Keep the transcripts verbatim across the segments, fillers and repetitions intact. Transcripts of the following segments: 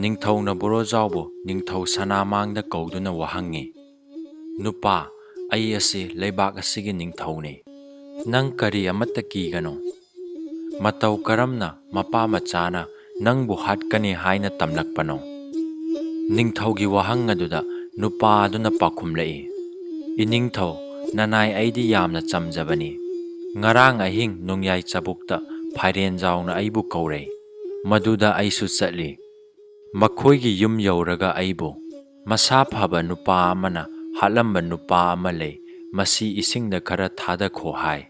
ꯅꯤꯡꯊꯧꯅ ꯕꯣꯔꯣꯖꯥꯎꯕꯨ ꯅꯤꯡꯊꯧ ꯁꯅꯥꯃꯥꯡꯗ ꯀꯧꯗꯨꯅ ꯋꯥꯍꯪꯉꯤ, "ꯅꯨꯄꯥ, ꯑꯩ ꯑꯁꯤ ꯂꯩꯕꯥꯛ ꯑꯁꯤꯒꯤ ꯅꯤꯡꯊꯧꯅꯤ꯫ ꯅꯪ ꯀꯔꯤ ꯑꯃꯠꯇ ꯀꯤꯒꯅꯨ꯫ ꯃꯇꯧ ꯀꯔꯝꯅ ꯃꯄꯥ ꯃꯆꯥꯅ ꯅꯪꯕꯨ ꯍꯥꯠꯀꯅꯤ ꯍꯥꯏꯅ ꯇꯝꯂꯛꯄꯅꯣ?" ꯅꯤꯡꯊꯧꯒꯤ ꯋꯥꯍꯪ ꯑꯗꯨꯗ ꯅꯨꯄꯥ ꯑꯗꯨꯅ ꯄꯥꯎꯈꯨꯝꯂꯛꯏ, "ꯏꯅꯤꯡꯊꯧ, ꯅꯅꯥꯏ, ꯑꯩꯗꯤ ꯌꯥꯝꯅ ꯆꯝꯖꯕꯅꯤ꯫ ꯉꯔꯥꯡ ꯑꯍꯤꯡ ꯅꯣꯡꯌꯥꯏ ꯆꯕꯨꯛꯇ ꯐꯥꯏꯔꯦꯟꯖꯥꯎꯅ ꯑꯩꯕꯨ ꯀꯧꯔꯦ꯫ ꯃꯗꯨꯗ ꯑꯩꯁꯨ ꯆꯠꯂꯤ꯫ ꯃꯈꯣꯏꯒꯤ ꯌꯨꯝ ꯌꯧꯔꯒ ꯑꯩꯕꯨ, 'ꯃꯁꯥ ꯐꯕ ꯅꯨꯄꯥ ꯑꯃꯅ ꯍꯥꯠꯂꯝꯕ ꯅꯨꯄꯥ ꯑꯃ ꯂꯩ, ꯃꯁꯤ ꯏꯁꯤꯡꯗ ꯈꯔ ꯊꯥꯗꯈꯣ' ꯍꯥꯏ꯫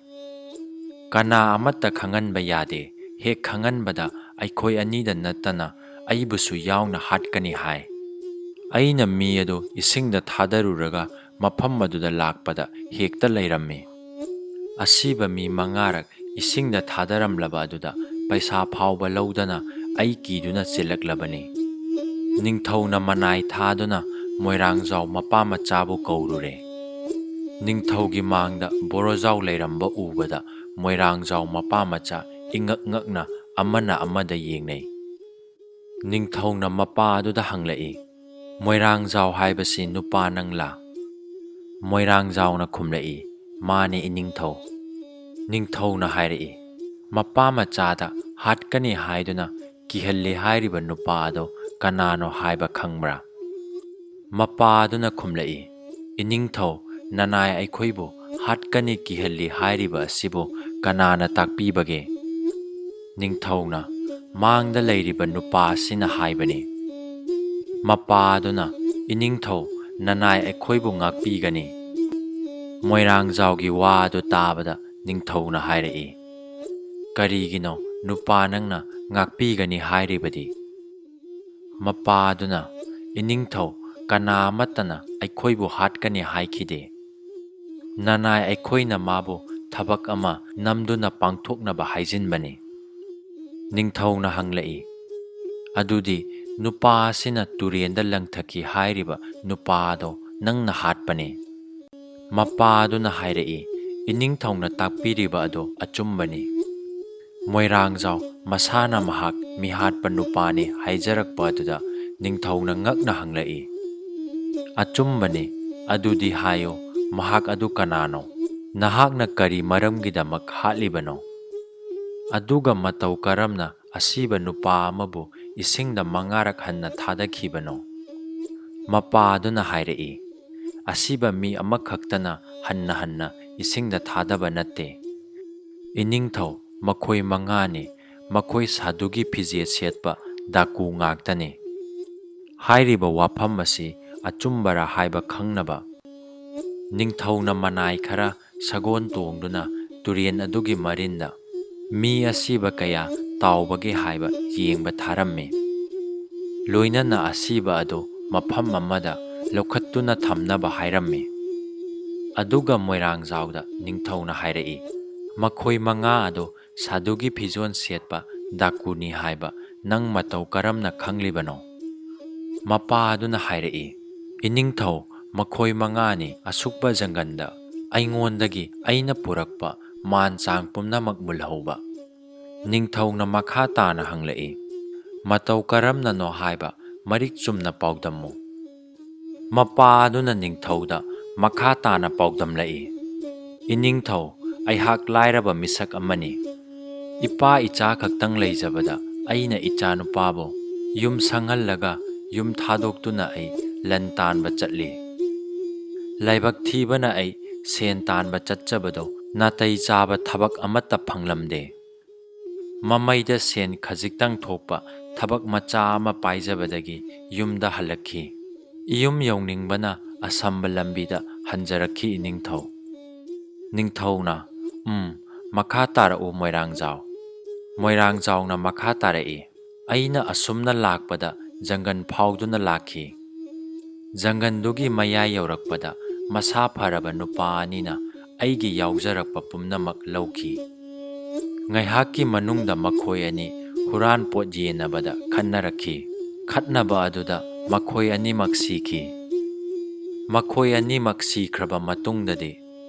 ꯀꯅꯥ ꯑꯃꯠꯇ ꯈꯪꯍꯟꯕ ꯌꯥꯗꯦ꯫ ꯍꯦꯛ ꯈꯪꯍꯟꯕꯗ ꯑꯩꯈꯣꯏ ꯑꯅꯤꯗ ꯅꯠꯇꯅ ꯑꯩꯕꯨꯁꯨ ꯌꯥꯎꯅ ꯍꯥꯠꯀꯅꯤ" ꯍꯥꯏ꯫ ꯑꯩꯅ ꯃꯤ ꯑꯗꯨ ꯏꯁꯤꯡꯗ ꯊꯥꯗꯔꯨꯔꯒ ꯃꯐꯝ ꯑꯗꯨꯗ ꯂꯥꯛꯄꯗ ꯍꯦꯛꯇ ꯂꯩꯔꯝꯃꯤ꯫ ꯑꯁꯤꯕ ꯃꯤ ꯃꯉꯥꯔꯛ ꯏꯁꯤꯡꯗ ꯊꯥꯗꯔꯝꯂꯕ ꯑꯗꯨꯗ ꯄꯩꯁꯥ ꯐꯥꯎꯕ ꯂꯧꯗꯅ ꯑꯩ ꯀꯤꯗꯨꯅ ꯆꯦꯜꯂꯛꯂꯕꯅꯤ꯫ ꯅꯤꯡꯊꯧꯅ ꯃꯅꯥꯏ ꯊꯥꯗꯨꯅ ꯃꯣꯏꯔꯥꯡꯖꯥꯎ ꯃꯄꯥ ꯃꯆꯥꯕꯨ ꯀꯧꯔꯨꯔꯦ꯫ ꯅꯤꯡꯊꯧꯒꯤ ꯃꯥꯡꯗ ꯕꯣꯔꯣꯖꯥꯎ ꯂꯩꯔꯝꯕ ꯎꯕꯗ ꯃꯣꯏꯔꯥꯡꯖꯥꯎ ꯃꯄꯥ ꯃꯆꯥ ꯏꯉꯛ ꯉꯛꯅ ꯑꯃꯅ ꯑꯃꯗ ꯌꯦꯡꯅꯩ꯫ ꯅꯤꯡꯊꯧꯅ ꯃꯄꯥ ꯑꯗꯨꯗ ꯍꯪꯂꯛꯏ, "ꯃꯣꯏꯔꯥꯡꯖꯥꯎ ꯍꯥꯏꯕꯁꯤ ꯅꯨꯄꯥ ꯅꯪꯂꯥ?" ꯃꯣꯏꯔꯥꯡꯖꯥꯎꯅ ꯈꯨꯝꯂꯛꯏ, "ꯃꯥꯅꯤ, ꯏꯅꯤꯡꯊꯧ"꯫ ꯅꯤꯡꯊꯧꯅ ꯍꯥꯏꯔꯛꯏ, "ꯃꯄꯥ ꯃꯆꯥꯗ ꯍꯥꯠꯀꯅꯤ ꯍꯥꯏꯗꯨꯅ ꯀꯤꯍꯜꯂꯤ ꯍꯥꯏꯔꯤꯕ ꯅꯨꯄꯥ ꯑꯗꯣ ꯀꯅꯥꯅꯣ ꯍꯥꯏꯕ ꯈꯪꯕ꯭ꯔꯥ?" ꯃꯄꯥ ꯑꯗꯨꯅ ꯈꯨꯝꯂꯛꯏ, "ꯏꯅꯤꯡꯊꯧ, ꯅꯅꯥꯏ ꯑꯩꯈꯣꯏꯕꯨ ꯍꯥꯠꯀꯅꯤ ꯀꯤꯍꯜꯂꯤ ꯍꯥꯏꯔꯤꯕ ꯑꯁꯤꯕꯨ ꯀꯅꯥꯅ ꯇꯥꯛꯄꯤꯕꯒꯦ?" ꯅꯤꯡꯊꯧꯅ, "ꯃꯥꯡꯗ ꯂꯩꯔꯤꯕ ꯅꯨꯄꯥ ꯑꯁꯤꯅ ꯍꯥꯏꯕꯅꯤ"꯫ ꯃꯄꯥ ꯑꯗꯨꯅ, "ꯏꯅꯤꯡꯊꯧ, ꯅꯅꯥꯏ ꯑꯩꯈꯣꯏꯕꯨ ꯉꯥꯛꯄꯤꯒꯅꯤ"꯫ ꯃꯣꯏꯔꯥꯡꯖꯥꯎꯒꯤ ꯋꯥ ꯑꯗꯨ ꯇꯥꯕꯗ ꯅꯤꯡꯊꯧꯅ ꯍꯥꯏꯔꯛꯏ, "ꯀꯔꯤꯒꯤꯅꯣ ꯅꯨꯄꯥ ꯅꯪꯅ ꯉꯥꯛꯄꯤꯒꯅꯤ ꯍꯥꯏꯔꯤꯕꯗꯤ?" ꯃꯄꯥ ꯑꯗꯨꯅ, "ꯏꯅꯤꯡꯊꯧ, ꯀꯅꯥ ꯑꯃꯠꯇꯅ ꯑꯩꯈꯣꯏꯕꯨ ꯍꯥꯠꯀꯅꯤ ꯍꯥꯏꯈꯤꯗꯦ꯫ ꯅꯅꯥꯏ ꯑꯩꯈꯣꯏꯅ ꯃꯥꯕꯨ ꯊꯕꯛ ꯑꯃ ꯅꯝꯗꯨꯅ ꯄꯥꯡꯊꯣꯛꯅꯕ ꯍꯥꯏꯖꯤꯟꯕꯅꯤ"꯫ ꯅꯤꯡꯊꯧꯅ ꯍꯪꯂꯛꯏ, "ꯑꯗꯨꯗꯤ ꯅꯨꯄꯥ ꯑꯁꯤꯅ ꯇꯨꯔꯦꯟꯗ ꯂꯪꯊꯈꯤ ꯍꯥꯏꯔꯤꯕ ꯅꯨꯄꯥ ꯑꯗꯣ ꯅꯪꯅ ꯍꯥꯠꯄꯅꯤ?" ꯃꯄꯥ ꯑꯗꯨꯅ ꯍꯥꯏꯔꯛꯏ, "ꯏꯅꯤꯡꯊꯧꯅ ꯇꯥꯛꯄꯤꯔꯤꯕ ꯑꯗꯨ ꯑꯆꯨꯝꯕꯅꯤ"꯫ ꯃꯣꯏꯔꯥꯡꯖꯥꯎ ꯃꯁꯥꯅ ꯃꯍꯥꯛ ꯃꯤꯍꯥꯠꯄ ꯅꯨꯄꯥꯅꯤ ꯍꯥꯏꯖꯔꯛꯄ ꯑꯗꯨꯗ ꯅꯤꯡꯊꯧꯅ ꯉꯛꯅ ꯍꯪꯂꯛꯏ, "ꯑꯆꯨꯝꯕꯅꯤ, ꯑꯗꯨꯗꯤ ꯍꯥꯏꯌꯨ, ꯃꯍꯥꯛ ꯑꯗꯨ ꯀꯅꯥꯅꯣ? ꯅꯍꯥꯛꯅ ꯀꯔꯤ ꯃꯔꯝꯒꯤꯗꯃꯛ ꯍꯥꯠꯂꯤꯕꯅꯣ? ꯑꯗꯨꯒ ꯃꯇꯧ ꯀꯔꯝꯅ ꯑꯁꯤꯕ ꯅꯨꯄꯥ ꯑꯃꯕꯨ ꯏꯁꯤꯡꯗ ꯃꯉꯥꯔꯛ ꯍꯟꯅ ꯊꯥꯗꯈꯤꯕꯅꯣ?" ꯃꯄꯥ ꯑꯗꯨꯅ ꯍꯥꯏꯔꯛꯏ, "ꯑꯁꯤꯕ ꯃꯤ ꯑꯃꯈꯛꯇꯅ ꯍꯟꯅ ꯍꯟꯅ ꯏꯁꯤꯡꯗ ꯊꯥꯗꯕ ꯅꯠꯇꯦ, ꯏꯅꯤꯡꯊꯧ, ꯃꯈꯣꯏ ꯃꯉꯥꯅꯤ꯫ ꯃꯈꯣꯏ ꯁꯥꯗꯨꯒꯤ ꯐꯤꯖꯦꯠ ꯁꯦꯠꯄ ꯗꯥꯀꯨ ꯉꯥꯛꯇꯅꯤ꯫" ꯍꯥꯏꯔꯤꯕ ꯋꯥꯐꯝ ꯑꯁꯤ ꯑꯆꯨꯝꯕꯔꯥ ꯍꯥꯏꯕ ꯈꯪꯅꯕ ꯅꯤꯡꯊꯧꯅ ꯃꯅꯥꯏ ꯈꯔ ꯁꯒꯣꯜ ꯇꯣꯡꯗꯨꯅ ꯇꯨꯔꯦꯟ ꯑꯗꯨꯒꯤ ꯃꯔꯤꯟꯗ ꯃꯤ ꯑꯁꯤꯕ ꯀꯌꯥ ꯇꯥꯎꯕꯒꯦ ꯍꯥꯏꯕ ꯌꯦꯡꯕ ꯊꯥꯔꯝꯃꯤ꯫ ꯂꯣꯏꯅꯅ ꯑꯁꯤꯕ ꯑꯗꯨ ꯃꯐꯝ ꯑꯃꯗ ꯂꯧꯈꯠꯇꯨꯅ ꯊꯝꯅꯕ ꯍꯥꯏꯔꯝꯃꯤ꯫ ꯑꯗꯨꯒ ꯃꯣꯏꯔꯥꯡꯖꯥꯎꯗ ꯅꯤꯡꯊꯧꯅ ꯍꯥꯏꯔꯛꯏ, "ꯃꯈꯣꯏ ꯃꯉꯥ ꯑꯗꯨ ꯁꯥꯗꯨꯒꯤ ꯐꯤꯖꯣꯜ ꯁꯦꯠꯄ ꯗꯥꯀꯨꯅꯤ ꯍꯥꯏꯕ ꯅꯪ ꯃꯇꯧ ꯀꯔꯝꯅ ꯈꯪꯂꯤꯕꯅꯣ?" ꯃꯄꯥ ꯑꯗꯨꯅ ꯍꯥꯏꯔꯛꯏ, "ꯏꯅꯤꯡꯊꯧ, ꯃꯈꯣꯏ ꯃꯉꯥꯅꯤ ꯑꯁꯨꯛꯄ ꯖꯪꯒꯟꯗ ꯑꯩꯉꯣꯟꯗꯒꯤ ꯑꯩꯅ ꯄꯨꯔꯛꯄ ꯃꯥꯟ ꯆꯥꯡ ꯄꯨꯝꯅꯃꯛ ꯃꯨꯜꯍꯧꯕ꯫" ꯅꯤꯡꯊꯧꯅ ꯃꯈꯥ ꯇꯥꯅ ꯍꯪꯂꯛꯏ, "ꯃꯇꯧ ꯀꯔꯝꯅꯅꯣ ꯍꯥꯏꯕ ꯃꯔꯤꯛ ꯆꯨꯝꯅ ꯄꯥꯎꯗꯝꯃꯨ꯫" ꯃꯄꯥ ꯑꯗꯨꯅ ꯅꯤꯡꯊꯧꯗ ꯃꯈꯥ ꯇꯥꯅ ꯄꯥꯎꯗꯝꯂꯛꯏ, "ꯏꯅꯤꯡꯊꯧ, ꯑꯩꯍꯥꯛ ꯂꯥꯏꯔꯕ ꯃꯤꯁꯛ ꯑꯃꯅꯤ꯫ ꯏꯄꯥ ꯏꯆꯥ ꯈꯛꯇꯪ ꯂꯩꯖꯕꯗ ꯑꯩꯅ ꯏꯆꯥꯅꯨꯄꯥꯕꯨ ꯌꯨꯝ ꯁꯪꯍꯜꯂꯒ ꯌꯨꯝ ꯊꯥꯗꯣꯛꯇꯨꯅ ꯑꯩ ꯂꯟ ꯇꯥꯟꯕ ꯆꯠꯂꯤ꯫ ꯂꯥꯏꯕꯛ ꯊꯤꯕꯅ ꯑꯩ ꯁꯦꯟ ꯇꯥꯟꯕ ꯆꯠꯆꯕꯗꯨ ꯅꯥꯇꯩ ꯆꯥꯕ ꯊꯕꯛ ꯑꯃꯠꯇ ꯐꯪꯂꯝꯗꯦ꯫ ꯃꯃꯩꯗ ꯁꯦꯟ ꯈꯖꯤꯛꯇꯪ ꯊꯣꯛꯄ ꯊꯕꯛ ꯃꯆꯥ ꯑꯃ ꯄꯥꯏꯖꯕꯗꯒꯤ ꯌꯨꯝꯗ ꯍꯜꯂꯛꯈꯤ꯫ ꯏꯌꯨꯝ ꯌꯧꯅꯤꯡꯕꯅ ꯑꯁꯝꯕ ꯂꯝꯕꯤꯗ ꯍꯟꯖꯔꯛꯈꯤ, ꯏꯅꯤꯡꯊꯧ꯫" ꯅꯤꯡꯊꯧꯅ, "ꯎꯝ, ꯃꯈꯥ ꯇꯥꯔꯛꯎ, ꯃꯣꯏꯔꯥꯡꯖꯥꯎ꯫" ꯃꯣꯏꯔꯥꯡꯖꯥꯎꯅ ꯃꯈꯥ ꯇꯥꯔꯛꯏ, "ꯑꯩꯅ ꯑꯁꯨꯝꯅ ꯂꯥꯛꯄꯗ ꯖꯪꯒꯟ ꯐꯥꯎꯗꯨꯅ ꯂꯥꯛꯈꯤ꯫ ꯖꯪꯒꯟꯗꯨꯒꯤ ꯃꯌꯥꯏ ꯌꯧꯔꯛꯄꯗ ꯃꯁꯥ ꯐꯔꯕ ꯅꯨꯄꯥ ꯑꯅꯤꯅ ꯑꯩꯒꯤ ꯌꯥꯎꯖꯔꯛꯄ ꯄꯨꯝꯅꯃꯛ ꯂꯧꯈꯤ꯫ ꯉꯥꯏꯍꯥꯛꯀꯤ ꯃꯅꯨꯡꯗ ꯃꯈꯣꯏ ꯑꯅꯤ ꯍꯨꯔꯥꯟ ꯄꯣꯠ ꯌꯦꯟꯅꯕꯗ ꯈꯠꯅꯔꯛꯈꯤ꯫ ꯈꯠꯅꯕ ꯑꯗꯨꯗ ꯃꯈꯣꯏ ꯑꯅꯤꯃꯛ ꯁꯤꯈꯤ꯫ ꯃꯈꯣꯏ ꯑꯅꯤꯃꯛ ꯁꯤꯈ꯭ꯔꯕ ꯃꯇꯨꯡꯗꯗꯤ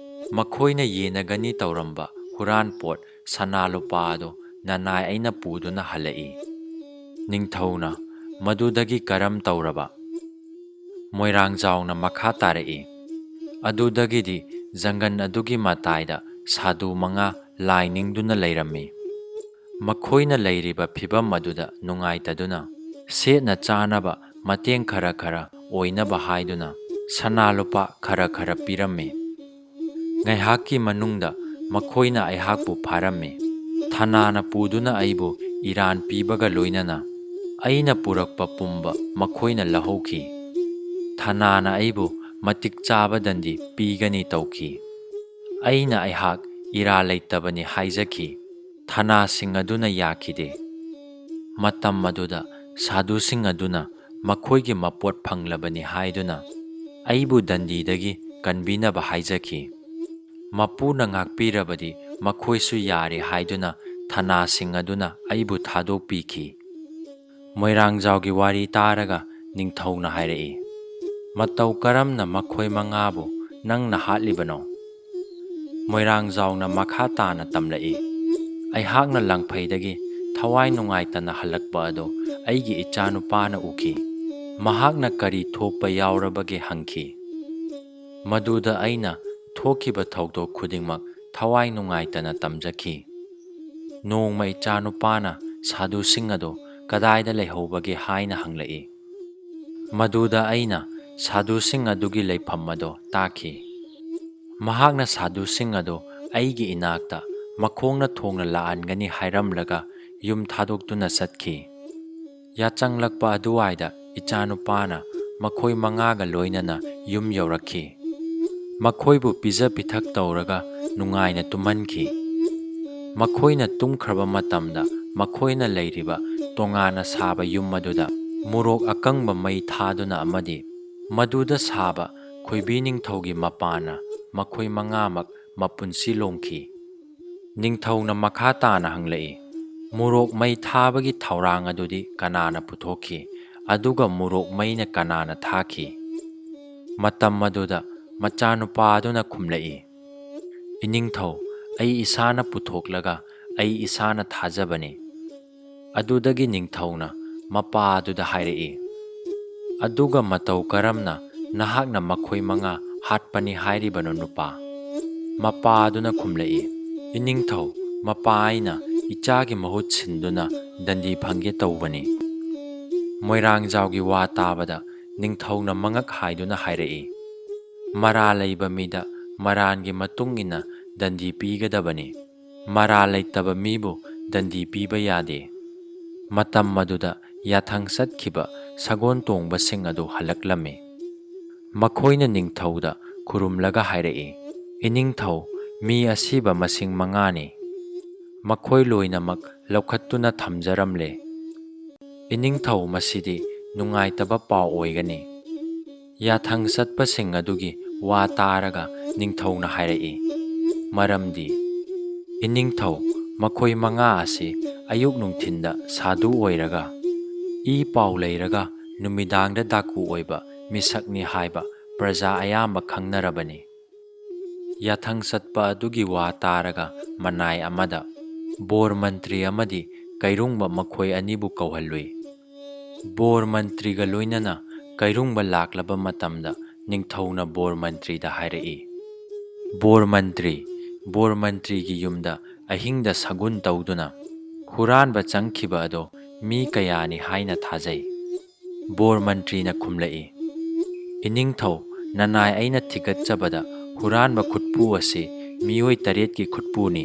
ꯃꯈꯣꯏꯅ ꯌꯦꯟꯅꯒꯅꯤ ꯇꯧꯔꯝꯕ ꯍꯨꯔꯥꯟ ꯄꯣꯠ ꯁꯅꯥ ꯂꯨꯄꯥ ꯑꯗꯨ ꯅꯅꯥꯏ ꯑꯩꯅ ꯄꯨꯗꯨꯅ ꯍꯜꯂꯛꯏ꯫ ꯅꯤꯡꯊꯧꯅ, "ꯃꯗꯨꯗꯒꯤ ꯀꯔꯝ ꯇꯧꯔꯕ?" ꯃꯣꯏꯔꯥꯡꯖꯥꯎꯅ ꯃꯈꯥ ꯇꯥꯔꯛꯏ, "ꯑꯗꯨꯗꯒꯤꯗꯤ ꯖꯪꯒꯜ ꯑꯗꯨꯒꯤ ꯃꯇꯥꯏꯗ ꯁꯥꯗꯨ ꯃꯉꯥ ꯂꯥꯏ ꯅꯤꯡꯗꯨꯅ ꯂꯩꯔꯝꯃꯤ꯫ ꯃꯈꯣꯏꯅ ꯂꯩꯔꯤꯕ ꯐꯤꯚꯝ ꯑꯗꯨꯗ ꯅꯨꯡꯉꯥꯏꯇꯗꯨꯅ ꯁꯦꯠꯅ ꯆꯥꯅꯕ ꯃꯇꯦꯡ ꯈꯔ ꯈꯔ ꯑꯣꯏꯅꯕ ꯍꯥꯏꯗꯨꯅ ꯁꯅꯥ ꯂꯨꯄꯥ ꯈꯔ ꯈꯔ ꯄꯤꯔꯝꯃꯤ꯫ ꯉꯥꯏꯍꯥꯛꯀꯤ ꯃꯅꯨꯡꯗ ꯃꯈꯣꯏꯅ ꯑꯩꯍꯥꯛꯄꯨ ꯐꯥꯔꯝꯃꯤ꯫ ꯊꯅꯥꯅ ꯄꯨꯗꯨꯅ ꯑꯩꯕꯨ ꯏꯔꯥꯟ ꯄꯤꯕꯒ ꯂꯣꯏꯅꯅ ꯑꯩꯅ ꯄꯨꯔꯛꯄ ꯄꯨꯝꯕ ꯃꯈꯣꯏꯅ ꯂꯧꯍꯧꯈꯤ꯫ ꯊꯅꯥꯅ ꯑꯩꯕꯨ ꯃꯇꯤꯛ ꯆꯥꯕ ꯗꯟꯗꯤ ꯄꯤꯒꯅꯤ ꯇꯧꯈꯤ꯫ ꯑꯩꯅ ꯑꯩꯍꯥꯛ ꯏꯔꯥ ꯂꯩꯇꯕꯅꯤ ꯍꯥꯏꯖꯈꯤ꯫ ꯊꯅꯥꯁꯤꯡ ꯑꯗꯨꯅ ꯌꯥꯈꯤꯗꯦ꯫ ꯃꯇꯝ ꯑꯗꯨꯗ ꯁꯥꯗꯨꯁꯤꯡ ꯑꯗꯨꯅ ꯃꯈꯣꯏꯒꯤ ꯃꯄꯣꯠ ꯐꯪꯂꯕꯅꯤ ꯍꯥꯏꯗꯨꯅ ꯑꯩꯕꯨ ꯗꯟꯗꯤꯗꯒꯤ ꯀꯟꯕꯤꯅꯕ ꯍꯥꯏꯖꯈꯤ꯫ ꯃꯄꯨꯅ ꯉꯥꯛꯄꯤꯔꯕꯗꯤ ꯃꯈꯣꯏꯁꯨ ꯌꯥꯔꯦ ꯍꯥꯏꯗꯨꯅ ꯊꯅꯥꯁꯤꯡ ꯑꯗꯨꯅ ꯑꯩꯕꯨ ꯊꯥꯗꯣꯛꯄꯤꯈꯤ꯫" ꯃꯣꯏꯔꯥꯡꯖꯥꯎꯒꯤ ꯋꯥꯔꯤ ꯇꯥꯔꯒ ꯅꯤꯡꯊꯧꯅ ꯍꯥꯏꯔꯛꯏ, "ꯃꯇꯧ ꯀꯔꯝꯅ ꯃꯈꯣꯏ ꯃꯉꯥꯕꯨ ꯅꯪꯅ ꯍꯥꯠꯂꯤꯕꯅꯣ?" ꯃꯣꯏꯔꯥꯡꯖꯥꯎꯅ ꯃꯈꯥ ꯇꯥꯅ ꯇꯝꯂꯛꯏ, "ꯑꯩꯍꯥꯛꯅ ꯂꯪꯐꯩꯗꯒꯤ ꯊꯋꯥꯏ ꯅꯨꯡꯉꯥꯏꯇꯅ ꯍꯜꯂꯛꯄ ꯑꯗꯨ ꯑꯩꯒꯤ ꯏꯆꯥꯅꯨꯄꯥꯅ ꯎꯈꯤ꯫ ꯃꯍꯥꯛꯅ ꯀꯔꯤ ꯊꯣꯛꯄ ꯌꯥꯎꯔꯕꯒꯦ ꯍꯪꯈꯤ꯫ ꯃꯗꯨꯗ ꯑꯩꯅ ꯊꯣꯛꯈꯤꯕ ꯊꯧꯗꯣꯛ ꯈꯨꯗꯤꯡꯃꯛ ꯊꯋꯥꯏ ꯅꯨꯡꯉꯥꯏꯇꯅ ꯇꯝꯖꯈꯤ꯫ ꯅꯣꯡꯃ ꯏꯆꯥꯅꯨꯄꯥꯅ ꯁꯥꯗꯨꯁꯤꯡ ꯑꯗꯨ ꯀꯗꯥꯏꯗ ꯂꯩꯍꯧꯕꯒꯦ ꯍꯥꯏꯅ ꯍꯪꯂꯛꯏ꯫ ꯃꯗꯨꯗ ꯑꯩꯅ ꯁꯥꯗꯨꯁꯤꯡ ꯑꯗꯨꯒꯤ ꯂꯩꯐꯝ ꯑꯗꯨ ꯇꯥꯛꯈꯤ꯫ ꯃꯍꯥꯛꯅ ꯁꯥꯗꯨꯁꯤꯡ ꯑꯗꯨ ꯑꯩꯒꯤ ꯏꯅꯥꯛꯇ ꯃꯈꯣꯡꯅ ꯊꯣꯡꯅ ꯂꯥꯛꯍꯟꯒꯅꯤ ꯍꯥꯏꯔꯝꯂꯒ ꯌꯨꯝ ꯊꯥꯗꯣꯛꯇꯨꯅ ꯆꯠꯈꯤ꯫ ꯌꯥꯆꯪꯂꯛꯄ ꯑꯗꯨꯋꯥꯏꯗ ꯏꯆꯥꯅꯨꯄꯥꯅ ꯃꯈꯣꯏ ꯃꯉꯥꯒ ꯂꯣꯏꯅꯅ ꯌꯨꯝ ꯌꯧꯔꯛꯈꯤ꯫ ꯃꯈꯣꯏꯕꯨ ꯄꯤꯖ ꯄꯤꯊꯛ ꯇꯧꯔꯒ ꯅꯨꯡꯉꯥꯏꯅ ꯇꯨꯝꯍꯟꯈꯤ꯫ ꯃꯈꯣꯏꯅ ꯇꯨꯝꯈ꯭ꯔꯕ ꯃꯇꯝꯗ ꯃꯈꯣꯏꯅ ꯂꯩꯔꯤꯕ ꯇꯣꯉꯥꯟꯅ ꯁꯥꯕ ꯌꯨꯝ ꯑꯗꯨꯗ ꯃꯣꯔꯣꯛ ꯑꯀꯪꯕ ꯃꯩ ꯊꯥꯗꯨꯅ ꯑꯃꯗꯤ ꯃꯗꯨꯗ ꯁꯥꯕ ꯈꯣꯏꯕꯤ ꯅꯤꯡꯊꯧꯒꯤ ꯃꯄꯥꯅ ꯃꯈꯣꯏ ꯃꯉꯥꯃꯛ ꯃꯄꯨꯟꯁꯤ ꯂꯣꯡꯈꯤ꯫" ꯅꯤꯡꯊꯧꯅ ꯃꯈꯥ ꯇꯥꯅ ꯍꯪꯂꯛꯏ, "ꯃꯣꯔꯣꯛ ꯃꯩ ꯊꯥꯕꯒꯤ ꯊꯧꯔꯥꯡ ꯑꯗꯨꯗꯤ ꯀꯅꯥꯅ ꯄꯨꯊꯣꯛꯈꯤ? ꯑꯗꯨꯒ ꯃꯣꯔꯣꯛ ꯃꯩꯅ ꯀꯅꯥꯅ ꯊꯥꯈꯤ?" ꯃꯇꯝ ꯑꯗꯨꯗ ꯃꯆꯥꯅꯨꯄꯥ ꯑꯗꯨꯅ ꯈꯨꯝꯂꯛꯏ, "ꯏꯅꯤꯡꯊꯧ, ꯑꯩ ꯏꯁꯥꯅ ꯄꯨꯊꯣꯛꯂꯒ ꯑꯩ ꯏꯁꯥꯅ ꯊꯥꯖꯕꯅꯤ꯫ ꯑꯗꯨꯗꯒꯤ ꯅꯤꯡꯊꯧꯅ ꯃꯄꯥ ꯑꯗꯨꯗ ꯍꯥꯏꯔꯛꯏ, "ꯑꯗꯨꯒ ꯃꯇꯧ ꯀꯔꯝꯅ ꯅꯍꯥꯛꯅ ꯃꯈꯣꯏ ꯃꯉꯥ ꯍꯥꯠꯄꯅꯤ ꯍꯥꯏꯔꯤꯕꯅꯣ, ꯅꯨꯄꯥ?" ꯃꯄꯥ ꯑꯗꯨꯅ ꯈꯨꯝꯂꯛꯏ, "ꯏꯅꯤꯡꯊꯧ, ꯃꯄꯥ ꯑꯩꯅ ꯏꯆꯥꯒꯤ ꯃꯍꯨꯠ ꯁꯤꯟꯗꯨꯅ ꯗꯟꯗꯤ ꯐꯪꯒꯦ ꯇꯧꯕꯅꯤ꯫" ꯃꯣꯏꯔꯥꯡꯖꯥꯎꯒꯤ ꯋꯥ ꯇꯥꯕꯗ ꯅꯤꯡꯊꯧꯅ ꯃꯉꯛ ꯍꯥꯏꯗꯨꯅ ꯍꯥꯏꯔꯛꯏ, "ꯃꯔꯥꯜ ꯂꯩꯕ ꯃꯤꯗ ꯃꯔꯥꯜꯒꯤ ꯃꯇꯨꯡ ꯏꯟꯅ ꯗꯟꯗꯤ ꯄꯤꯒꯗꯕꯅꯤ꯫ ꯃꯔꯥꯜ ꯂꯩꯇꯕ ꯃꯤꯕꯨ ꯗꯟꯗꯤ ꯄꯤꯕ ꯌꯥꯗꯦ꯫" ꯃꯇꯝ ꯑꯗꯨꯗ ꯌꯥꯊꯪ ꯆꯠꯈꯤꯕ ꯁꯒꯣꯜ ꯇꯣꯡꯕꯁꯤꯡ ꯑꯗꯨ ꯍꯜꯂꯛꯂꯝꯃꯤ꯫ ꯃꯈꯣꯏꯅ ꯅꯤꯡꯊꯧꯗ ꯈꯨꯔꯨꯝꯂꯒ ꯍꯥꯏꯔꯛꯏ, "ꯏꯅꯤꯡꯊꯧ, ꯃꯤ ꯑꯁꯤꯕ ꯃꯁꯤꯡ ꯃꯉꯥꯅꯤ꯫ ꯃꯈꯣꯏ ꯂꯣꯏꯅꯃꯛ ꯂꯧꯈꯠꯇꯨꯅ ꯊꯝꯖꯔꯝꯂꯦ꯫ ꯏꯅꯤꯡꯊꯧ, ꯃꯁꯤꯗꯤ ꯅꯨꯡꯉꯥꯏꯇꯕ ꯄꯥꯎ ꯑꯣꯏꯒꯅꯤ꯫" ꯌꯥꯊꯪ ꯆꯠꯄꯁꯤꯡ ꯑꯗꯨꯒꯤ ꯋꯥ ꯇꯥꯔꯒ ꯅꯤꯡꯊꯧꯅ ꯍꯥꯏꯔꯛꯏ, "ꯃꯔꯝꯗꯤ, ꯏꯅꯤꯡꯊꯧ, ꯃꯈꯣꯏ ꯃꯉꯥ ꯑꯁꯤ ꯑꯌꯨꯛ ꯅꯨꯡꯊꯤꯟꯗ ꯁꯥꯗꯨ ꯑꯣꯏꯔꯒ, ꯏ ꯄꯥꯎ ꯂꯩꯔꯒ ꯅꯨꯃꯤꯗꯥꯡꯗ ꯗꯥꯀꯨ ꯑꯣꯏꯕ ꯃꯤꯁꯛꯅꯤ ꯍꯥꯏꯕ ꯄ꯭ꯔꯖꯥ ꯑꯌꯥꯝꯕ ꯈꯪꯅꯔꯕꯅꯤ꯫" ꯌꯥꯊꯪ ꯆꯠꯄ ꯑꯗꯨꯒꯤ ꯋꯥ ꯇꯥꯔꯒ ꯃꯅꯥꯏ ꯑꯃꯗ ꯕꯣꯔ ꯃꯟꯇ꯭ꯔꯤ ꯑꯃꯗꯤ ꯀꯩꯔꯨꯡꯕ ꯃꯈꯣꯏ ꯑꯅꯤꯕꯨ ꯀꯧꯍꯜꯂꯨꯏ꯫ ꯕꯣꯔ ꯃꯟꯇ꯭ꯔꯤꯒ ꯂꯣꯏꯅꯅ ꯀꯩꯔꯨꯡꯕ ꯂꯥꯛꯂꯕ ꯃꯇꯝꯗ ꯅꯤꯡꯊꯧꯅ ꯕꯣꯔ ꯃꯟꯇ꯭ꯔꯤꯗ ꯍꯥꯏꯔꯛꯏ, "ꯕꯣꯔ ꯃꯟꯇ꯭ꯔꯤ, ꯕꯣꯔ ꯃꯟꯇ꯭ꯔꯤꯒꯤ ꯌꯨꯝꯗ ꯑꯍꯤꯡꯗ ꯁꯒꯨꯟ ꯇꯧꯗꯨꯅ ꯍꯨꯔꯥꯟꯕ ꯆꯪꯈꯤꯕ ꯑꯗꯣ ꯃꯤ ꯀꯌꯥꯅꯤ ꯍꯥꯏꯅ ꯊꯥꯖꯩ?" ꯕꯣꯔ ꯃꯟꯇ꯭ꯔꯤꯅ ꯈꯨꯝꯂꯛꯏ, "ꯏꯅꯤꯡꯊꯧ, ꯅꯅꯥꯏ ꯑꯩꯅ ꯊꯤꯒꯠꯆꯕꯗ ꯍꯨꯔꯥꯟꯕ ꯈꯨꯠꯄꯨ ꯑꯁꯤ ꯃꯤꯑꯣꯏ ꯇꯔꯦꯠꯀꯤ ꯈꯨꯠꯄꯨꯅꯤ꯫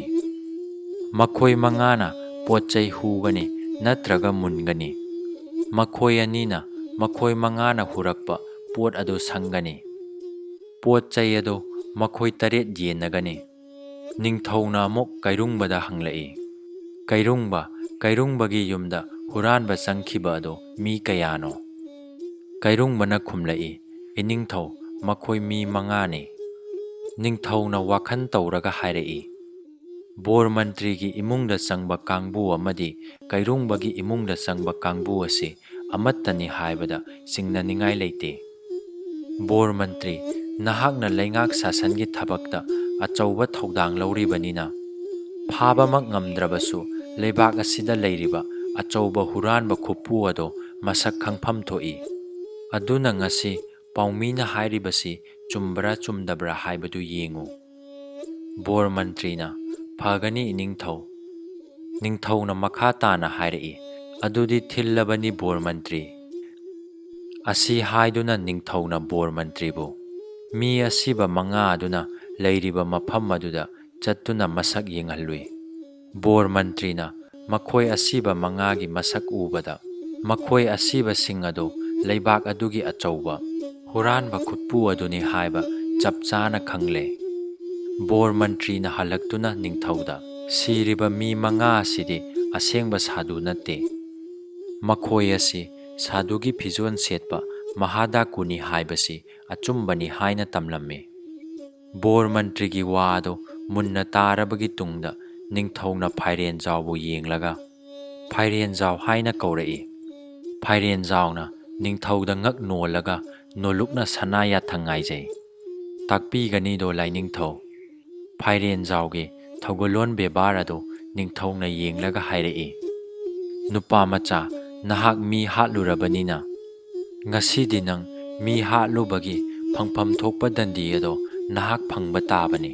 ꯃꯈꯣꯏ ꯃꯉꯥꯅ ꯄꯣꯠ ꯆꯩ ꯍꯨꯒꯅꯤ ꯅꯠꯇ꯭ꯔꯒ ꯃꯨꯟꯒꯅꯤ꯫ ꯃꯈꯣꯏ ꯑꯅꯤꯅ ꯃꯈꯣꯏ ꯃꯉꯥꯅ ꯍꯨꯔꯛꯄ ꯄꯣꯠ ꯑꯗꯨ ꯁꯪꯒꯅꯤ꯫ ꯄꯣꯠ ꯆꯩ ꯑꯗꯨ ꯃꯈꯣꯏ ꯇꯔꯦꯠ ꯌꯦꯟꯅꯒꯅꯤ꯫" ꯅꯤꯡꯊꯧꯅ ꯑꯃꯨꯛ ꯀꯩꯔꯨꯡꯕꯗ ꯍꯪꯂꯛꯏ, "ꯀꯩꯔꯨꯡꯕ, ꯀꯩꯔꯨꯡꯕꯒꯤ ꯌꯨꯝꯗ ꯍꯨꯔꯥꯟꯕ ꯆꯪꯈꯤꯕ ꯑꯗꯨ ꯃꯤ ꯀꯌꯥꯅꯣ?" ꯀꯩꯔꯨꯡꯕꯅ ꯈꯨꯝꯂꯛꯏ, "ꯏꯅꯤꯡꯊꯧ, ꯃꯈꯣꯏ ꯃꯤ ꯃꯉꯥꯅꯤ꯫" ꯅꯤꯡꯊꯧꯅ ꯋꯥꯈꯜ ꯇꯧꯔꯒ ꯍꯥꯏꯔꯛꯏ, "ꯕꯣꯔ ꯃꯟꯇ꯭ꯔꯤꯒꯤ ꯏꯃꯨꯡꯗ ꯆꯪꯕ ꯀꯥꯡꯕꯨ ꯑꯃꯗꯤ ꯀꯩꯔꯨꯡꯕꯒꯤ ꯏꯃꯨꯡꯗ ꯆꯪꯕ ꯀꯥꯡꯕꯨ ꯑꯁꯤ ꯑꯃꯠꯇꯅꯤ ꯍꯥꯏꯕꯗ ꯆꯤꯡꯅꯅꯤꯡꯉꯥꯏ ꯂꯩꯇꯦ꯫ ꯕꯣꯔ ꯃꯟꯇ꯭ꯔꯤ, ꯅꯍꯥꯛꯅ ꯂꯩꯉꯥꯛ ꯁꯥꯁꯟꯒꯤ ꯊꯕꯛꯇ ꯑꯆꯧꯕ ꯊꯧꯗꯥꯡ ꯂꯧꯔꯤꯕꯅꯤꯅ, ꯐꯥꯕꯃꯛ ꯉꯝꯗ꯭ꯔꯕꯁꯨ, ꯂꯩꯕꯥꯛ ꯑꯁꯤꯗ ꯂꯩꯔꯤꯕ ꯑꯆꯧꯕ ꯍꯨꯔꯥꯟꯕ ꯈꯨꯠꯄꯨ ꯑꯗꯣ ꯃꯁꯛ ꯈꯪꯐꯝ ꯊꯣꯛꯏ꯫ ꯑꯗꯨꯅ ꯉꯁꯤ ꯄꯥꯎꯃꯤꯅ ꯍꯥꯏꯔꯤꯕꯁꯤ ꯆꯨꯝꯕ꯭ꯔꯥ ꯆꯨꯝꯗꯕ꯭ꯔꯥ ꯍꯥꯏꯕꯗꯨ ꯌꯦꯡꯉꯨ꯫ ꯕꯣꯔ ꯃꯟꯇ꯭ꯔꯤꯅ, "ꯐꯒꯅꯤ, ꯏꯅꯤꯡꯊꯧ꯫" ꯅꯤꯡꯊꯧꯅ ꯃꯈꯥ ꯇꯥꯅ ꯍꯥꯏꯔꯛꯏ, "ꯑꯗꯨꯗꯤ ꯊꯤꯜꯂꯕꯅꯤ, ꯕꯣꯔ ꯃꯟꯇ꯭ꯔꯤ꯫" ꯑꯁꯤ ꯍꯥꯏꯗꯨꯅ ꯅꯤꯡꯊꯧꯅ ꯕꯣꯔ ꯃꯟꯇ꯭ꯔꯤꯕꯨ, "ꯃꯤ ꯑꯁꯤꯕ ꯃꯉꯥ ꯑꯗꯨꯅ ꯂꯩꯔꯤꯕ ꯃꯐꯝ ꯑꯗꯨꯗ ꯆꯠꯇꯨꯅ ꯃꯁꯛ ꯌꯦꯡꯍꯜꯂꯨꯏ꯫" ꯕꯣꯔ ꯃꯟꯇ꯭ꯔꯤꯅ ꯃꯈꯣꯏ ꯑꯁꯤꯕ ꯃꯉꯥꯒꯤ ꯃꯁꯛ ꯎꯕꯗ, ꯃꯈꯣꯏ ꯑꯁꯤꯕꯁꯤꯡ ꯑꯗꯨ ꯂꯩꯕꯥꯛ ꯑꯗꯨꯒꯤ ꯑꯆꯧꯕ ꯍꯨꯔꯥꯟꯕ ꯈꯨꯠꯄꯨ ꯑꯗꯨꯅꯤ ꯍꯥꯏꯕ ꯆꯞ ꯆꯥꯅ ꯈꯪꯂꯦ꯫ ꯕꯣꯔ ꯃꯟꯇ꯭ꯔꯤꯅ ꯍꯜꯂꯛꯇꯨꯅ ꯅꯤꯡꯊꯧꯗ, "ꯁꯤꯔꯤꯕ ꯃꯤ ꯃꯉꯥ ꯑꯁꯤꯗꯤ ꯑꯁꯦꯡꯕ ꯁꯥꯗꯨ ꯅꯠꯇꯦ꯫ ꯃꯈꯣꯏ ꯑꯁꯤ ꯁꯥꯗꯨꯒꯤ ꯐꯤꯖꯣꯜ ꯁꯦꯠꯄ ꯃꯍꯥꯗꯥꯀꯨꯅꯤ ꯍꯥꯏꯕꯁꯤ ꯑꯆꯨꯝꯕꯅꯤ" ꯍꯥꯏꯅ ꯇꯝꯂꯝꯃꯤ꯫ ꯕꯣꯔ ꯃꯟꯇ꯭ꯔꯤꯒꯤ ꯋꯥ ꯑꯗꯨ ꯃꯨꯟꯅ ꯇꯥꯔꯕꯒꯤ ꯇꯨꯡꯗ ꯅꯤꯡꯊꯧꯅ ꯐꯥꯏꯔꯦꯟꯖꯥꯎꯕꯨ ꯌꯦꯡꯂꯒ, "ꯐꯥꯏꯔꯦꯟꯖꯥꯎ" ꯍꯥꯏꯅ ꯀꯧꯔꯛꯏ꯫ ꯐꯥꯏꯔꯦꯟꯖꯥꯎꯅ ꯅꯤꯡꯊꯧꯗ ꯉꯛ ꯅꯣꯜꯂꯒ ꯅꯣꯜꯂꯨꯛꯅ ꯁꯅꯥ ꯌꯥꯊꯪ ꯉꯥꯏꯖꯩ꯫ "ꯇꯥꯛꯄꯤꯒꯅꯤꯗꯣ, ꯂꯥꯏꯅꯤꯡꯊꯧ꯫" ꯐꯥꯏꯔꯦꯟꯖꯥꯎꯒꯤ ꯊꯧꯒꯜꯂꯣꯟ ꯕꯦꯕꯥꯔ ꯑꯗꯨ ꯅꯤꯡꯊꯧꯅ ꯌꯦꯡꯂꯒ ꯍꯥꯏꯔꯛꯏ, "ꯅꯨꯄꯥ ꯃꯆꯥ, ꯅꯍꯥꯛ ꯃꯤ ꯍꯥꯠꯂꯨꯔꯕꯅꯤꯅ, ꯉꯁꯤꯗꯤ ꯅꯪ ꯃꯤ ꯍꯥꯠꯂꯨꯕꯒꯤ ꯐꯪꯐꯝ ꯊꯣꯛꯄ ꯗꯟꯗꯤ ꯑꯗꯣ ꯅꯍꯥꯛ ꯐꯪꯕ ꯇꯥꯕꯅꯤ꯫"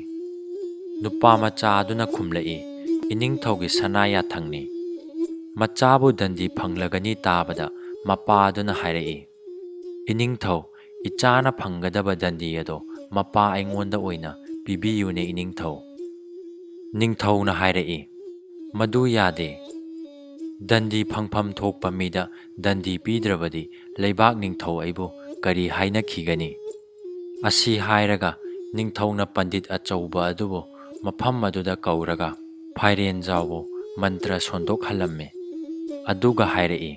ꯅꯨꯄꯥ ꯃꯆꯥ ꯑꯗꯨꯅ ꯈꯨꯝꯂꯛꯏ, "ꯏꯅꯤꯡꯊꯧꯒꯤ ꯁꯅꯥ ꯌꯥꯊꯪꯅꯤ꯫" ꯃꯆꯥꯕꯨ ꯗꯟꯗꯤ ꯐꯪꯂꯒꯅꯤ ꯇꯥꯕꯗ ꯃꯄꯥ ꯑꯗꯨꯅ ꯍꯥꯏꯔꯛꯏ, "ꯏꯅꯤꯡꯊꯧ, ꯏꯆꯥꯅ ꯐꯪꯒꯗꯕ ꯗꯟꯗꯤ ꯑꯗꯣ ꯃꯄꯥ ꯑꯩꯉꯣꯟꯗ ꯑꯣꯏꯅ ꯄꯤꯕꯤꯌꯨꯅꯦ, ꯏꯅꯤꯡꯊꯧ꯫" ꯅꯤꯡꯊꯧꯅ ꯍꯥꯏꯔꯛꯏ, "ꯃꯗꯨ ꯌꯥꯗꯦ꯫ ꯗꯟꯗꯤ ꯐꯪꯐꯝ ꯊꯣꯛꯄ ꯃꯤꯗ ꯗꯟꯗꯤ ꯄꯤꯗ꯭ꯔꯕꯗꯤ ꯂꯩꯕꯥꯛ ꯅꯤꯡꯊꯧ ꯑꯩꯕꯨ ꯀꯔꯤ ꯍꯥꯏꯅꯈꯤꯒꯅꯤ?" ꯑꯁꯤ ꯍꯥꯏꯔꯒ ꯅꯤꯡꯊꯧꯅ ꯄꯟꯗꯤꯠ ꯑꯆꯧꯕ ꯑꯗꯨꯕꯨ ꯃꯐꯝ ꯑꯗꯨꯗ ꯀꯧꯔꯒ ꯐꯥꯏꯔꯦꯟꯖꯥꯎꯕꯨ ꯃꯟꯇ꯭ꯔ ꯁꯣꯟꯗꯣꯛꯍꯜꯂꯝꯃꯤ꯫ ꯑꯗꯨꯒ ꯍꯥꯏꯔꯛꯏ,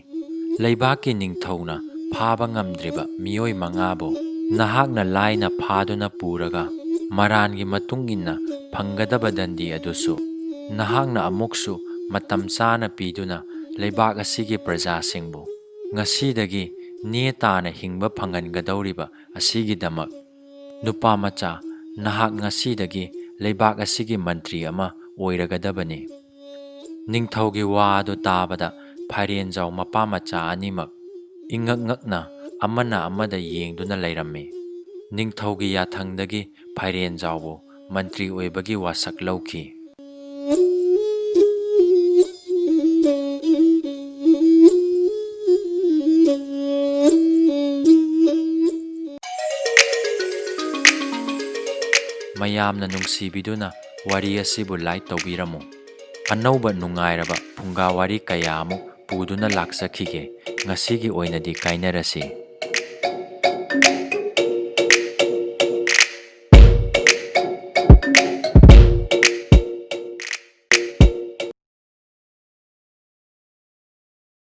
"ꯂꯩꯕꯥꯛꯀꯤ ꯅꯤꯡꯊꯧꯅ ꯐꯥꯕ ꯉꯝꯗ꯭ꯔꯤꯕ ꯃꯤꯑꯣꯏ ꯃꯉꯥꯕꯨ ꯅꯍꯥꯛꯅ ꯂꯥꯏꯅ ꯐꯥꯗꯨꯅ ꯄꯨꯔꯒ ꯃꯔꯥꯟꯒꯤ ꯃꯇꯨꯡ ꯏꯟꯅ ꯐꯪꯒꯗꯕ ꯗꯟꯗꯤ ꯑꯗꯨꯁꯨ ꯅꯍꯥꯛꯅ ꯑꯃꯨꯛꯁꯨ ꯃꯇꯝ ꯆꯥꯅ ꯄꯤꯗꯨꯅ ꯂꯩꯕꯥꯛ ꯑꯁꯤꯒꯤ ꯄ꯭ꯔꯖꯥꯁꯤꯡꯕꯨ ꯉꯁꯤꯗꯒꯤ ꯅꯦ ꯇꯥꯅ ꯍꯤꯡꯕ ꯐꯪꯍꯟꯒꯗꯧꯔꯤꯕ ꯑꯁꯤꯒꯤꯗꯃꯛ, ꯅꯨꯄꯥ ꯃꯆꯥ, ꯅꯍꯥꯛ ꯉꯁꯤꯗꯒꯤ ꯂꯩꯕꯥꯛ ꯑꯁꯤꯒꯤ ꯃꯟꯇ꯭ꯔꯤ ꯑꯃ ꯑꯣꯏꯔꯒꯗꯕꯅꯤ꯫ ꯅꯤꯡꯊꯧꯒꯤ ꯋꯥ ꯑꯗꯨ ꯇꯥꯕꯗ ꯐꯥꯏꯔꯦꯟꯖꯥꯎ ꯃꯄꯥ ꯃꯆꯥ ꯑꯅꯤꯃꯛ ꯏꯉꯛ ꯉꯛꯅ ꯑꯃꯅ ꯑꯃꯗ ꯌꯦꯡꯗꯨꯅ ꯂꯩꯔꯝꯃꯤ꯫ ꯅꯤꯡꯊꯧꯒꯤ ꯌꯥꯊꯪꯗꯒꯤ ꯐꯥꯏꯔꯦꯟꯖꯥꯎꯕꯨ ꯃꯟꯇ꯭ꯔꯤ ꯑꯣꯏꯕꯒꯤ ꯋꯥꯁꯛ ꯂꯧꯈꯤ꯫ ꯃꯌꯥꯝꯅ ꯅꯨꯡꯁꯤꯕꯤꯗꯨꯅ ꯋꯥꯔꯤ ꯑꯁꯤꯕꯨ like ꯇꯧꯕꯤꯔꯝꯃꯨ꯫ ꯑꯅꯧꯕ ꯅꯨꯡꯉꯥꯏꯔꯕ ꯐꯨꯡꯒꯥ ꯋꯥꯔꯤ ꯀꯌꯥ ꯑꯃꯨꯛ ꯄꯨꯗꯨꯅ ꯂꯥꯛꯆꯈꯤꯒꯦ꯫ ꯉꯁꯤꯒꯤ ꯑꯣꯏꯅꯗꯤ ꯀꯥꯏꯅꯔꯁꯤ꯫